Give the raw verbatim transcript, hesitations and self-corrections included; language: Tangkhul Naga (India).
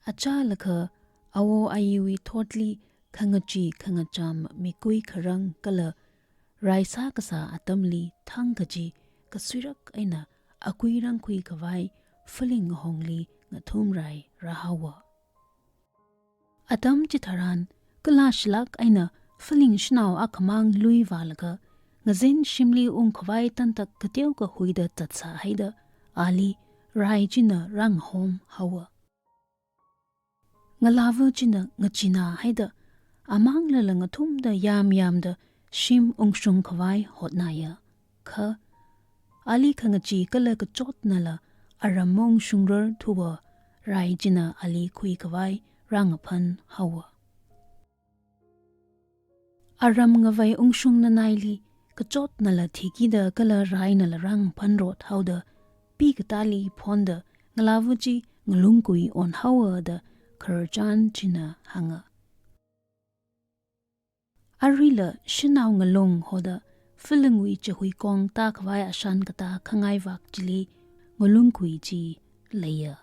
Achālakha awo ayiwui thotli khangachee khangacham mikui kharang kala rai sākasā atamli thang kaji kasuirak eina akui rangkhui khavai filing ngahongli ngathumrai rāhaowa. Atam chitharan, kala shilak eina filing shanao akhamang lui vālaga, ngazin shimli ungkhavai tantak kateokha huida zatsā haida, ali rai china rāngahom haowa. Ngalāva china ngachina haida, amanglala ngathumda yamyamda shim ungshung khavai hotnaya. Kha, ali khangachee kala kachotnala aram maungshungrar thuwa, rai china ali khui khavai rāngaphan haowa. Aram ngavei ungshung nanaili, kachotnala thikida kala rainala rāngaphan rot haoda, pi katāli phonda, ngalāva chi ngalungkui on haowa da khararchan china hānga. Aruila shanao ngalung hoda, filingwui chahuikong tākhavai ashan katā khangaivak chili ngalungkui chi leiya.